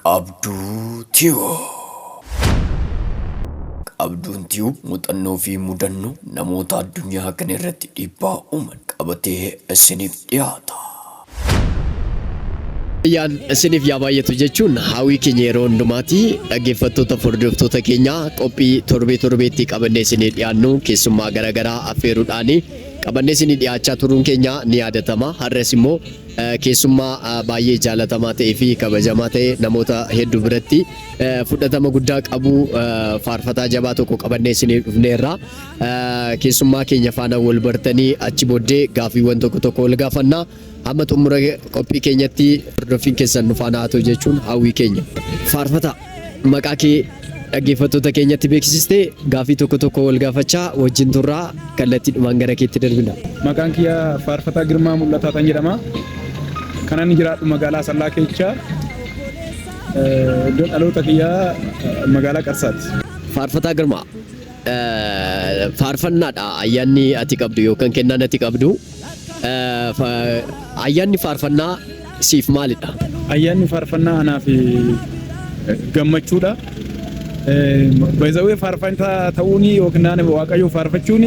Qabduu Tube. Qabduun Tube muuxannoo fi mudannoo namoota addunyaa kana irratti dhiibbaa uuman qabatee isiniif dhiyaata. Ayyaan isiniif yaa baay'atu jechuun hawwii keenya yeroo hundumaati. Dhaggeeffattoota fi hordoftoota keenya, qophii torbee torbeetti qabannee isinii dhiyaannu keessummaa garaagaraa affeeruudhaani qabannee isinii dhiyaachaa turuun keenya ni yaadatama. Har'as immoo keessummaa baay'ee jaalatamaa ta'ee fi kabajamaa ta'e, namoota hedduu biratti fudhatama guddaa qabu, faarfataa jabaa tokko qabannee isinii dhufneerra. Keessummaa keenya faana wal bartanii achi booddee gaaffiiwwan tokko tokko wal gaafanna. Hamma xumura qophii keenyatti hordoffiin keessan nu faana haa ta'u jechuun hawwii keenya. Faarfataa, maqaa kee dhaggeeffattoota keenyatti beeksistee gaaffii tokko tokko wal gaafachaa wajjin turraa, kallattiidhumaan gara keetti darbina. Maqaan kiyya Faarfataa Girmaa Mul'ataa tan jedhama. Kan ani jiraadhu magaalaa Asallaa keessa. Iddoon dhaloota kiyyaa magaalaa Qarsaati. Faarfataa Girmaa, faarfannaadha ayyaanni ati qabdu yookaan kennaan ati qabdu. Ayyaanni faarfannaa siif maalidha? Ayyaanni faarfannaa anaaf gammachuudha. Baay'ee faarfataa ta'uun yookiin Waaqayyoo faarfachuun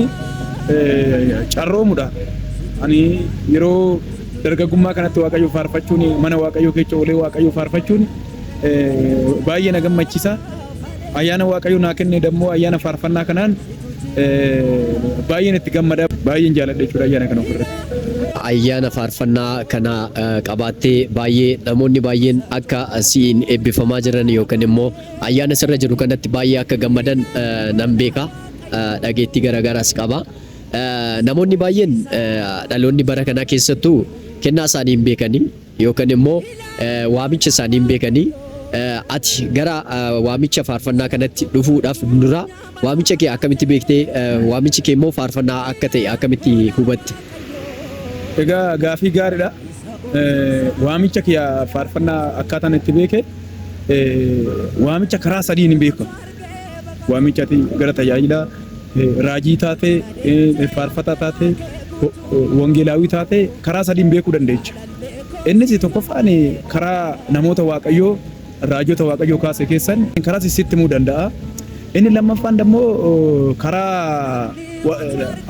carroomudha. Ani yeroo dargaggummaa kanatti Waaqayyoo faarfachuun, mana Waaqayyoo keessa oolee Waaqayyoo faarfachuun baay'ee na gammachiisa. Ayyaana Waaqayyoo naa kenne dammoo ayyaana faarfannaa kanaan baay'een itti gammada, baay'een jaaladha jechuudha ayyaana kana ofirratti. Ayyaana faarfannaa kana qabaattee baay'ee namoonni baay'een akka si'iin eebbifamaa jiran yookaan immoo ayyaana sirra jiru kanatti baay'ee akka gammadan nan beeka. Dhageettii garaagaraas qaba. Namoonni baay'een, dhaloonni bara kanaa keessattuu, kennaa isaanii hin beekanii yookaan immoo waamicha isaanii hin beekanii. Ati gara waamicha faarfannaa kanatti dhufuudhaaf dura waamicha kee akkamitti beektee, waamichi kee immoo faarfannaa akka ta'e akkamitti hubatte? Egaa gaafii gaariidha. Waamicha kiyya faarfannaa akkaataan itti beeke, waamicha karaa sadiin hin beekamu. Waamicha ati gara tajaajila raajii taate, faarfataa taate, wangeelaawii taate, karaa sadiin beekuu dandeecha. Innis tokkoffaan karaa namoota Waaqayyoo, raajota Waaqayyoo kaase keessan karaa sitti himuu danda'a. Inni lammaffaan immoo karaa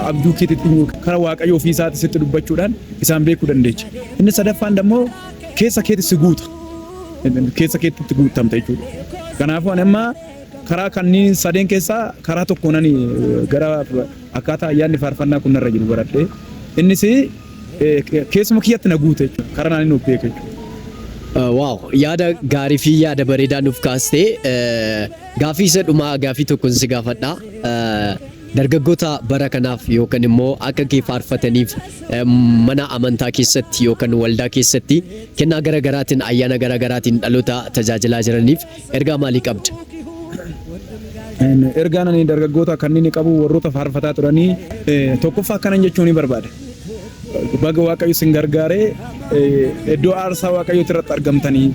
abjuu keetiitti, karaa Waaqayyoo ofii isaatti sitti dubbachuudhaan isaan beekuu dandeecha. Inni sadaffaan immoo keessa keetti si guuta. Keessa keetti guutamta jechuudha. Kanaafuu ani amma karaa kanneen sadeen keessaa karaa tokkoon ani gara akkaataa ayyaanni faarfannaa kun narra jiru baradhee, innis keessuma kiyyatti na guute jechuudha. Karaa naan inni of beeke jechuudha. Wow, yaada gaarii fi yaada bareedaa nuuf kaastee, gaafii isa dhumaa gaafii tokkon si gaafadha. Dargaggoota bara kanaaf yookaan immoo akka kee faarfataniif, mana amantaa keessatti yookaan waldaa keessatti kennaa gara garaatiin, ayyaana gara garaatiin dhaloota tajaajilaa jiraniif ergaa maalii qabda? Ergaan ani dargaggoota kanneen qabu, warroota faarfataa turanii, tokkoffaa akkanan jechuun ni barbaada. Baga Waaqayyo isin gargaaree iddoo aarsaa Waaqayyooti irratti argamtanii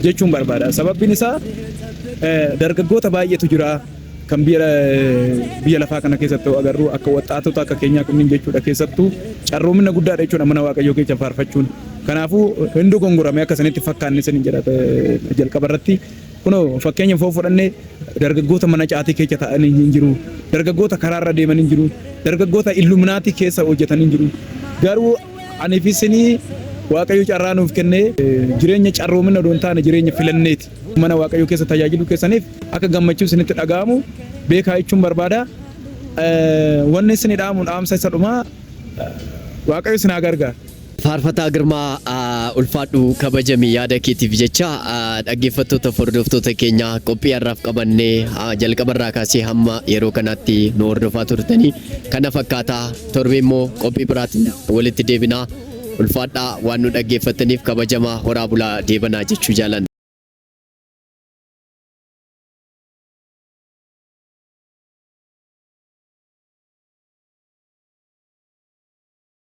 jechuun barbaada. Sababbiin isaa dargaggoota baay'eetu jira kan biyya lafaa kana keessatti agarru, akka waxxaatota akka keenyaa kunniin jechuudha, keessattuu carroomina guddaadha jechuudha mana Waaqayyoo keessa faarfachuun. Kanaafuu hin dogongorame akka isinitti fakkaanne isin jedha jalqaba irratti. Kunoo fakkeenya foo fudhannee, dargaggoota mana caatii keessa taa'anii hin jiru. Dargaggoota karaarra deeman hin jiru. Dargaggoota illuminaatii keessa hojjetan hin jiru. Garuu ani fi isinii Waaqayyo carraa nuuf kennee, jireenya carroomina odoo hin taane jireenya filanneeti. Mana Waaqayyoo keessa tajaajiluu keessaniif akka gammachuu isinitti dhaga'amu beekaa jechuun barbaada. Wanni isin dhaamu, dhaamsa isa dhumaa, Waaqayyo isin haa gargaaru. Faarfataa Girmaa, ulfaadhu, kabajami yaada keetiif jecha. Dhaggeeffattoota fi hordoftoota keenya, qophii har'aaf qabannee jalqabarraa kaasee hamma yeroo kanaatti nu hordofaa turtanii kana fakkaataa. Torbee immoo qophii biraatiin walitti deebinaa. Ulfaadhaa, waan nu dhaggeeffataniif kabajamaa, horaa bulaa, deebanaa jechuu jaalanna.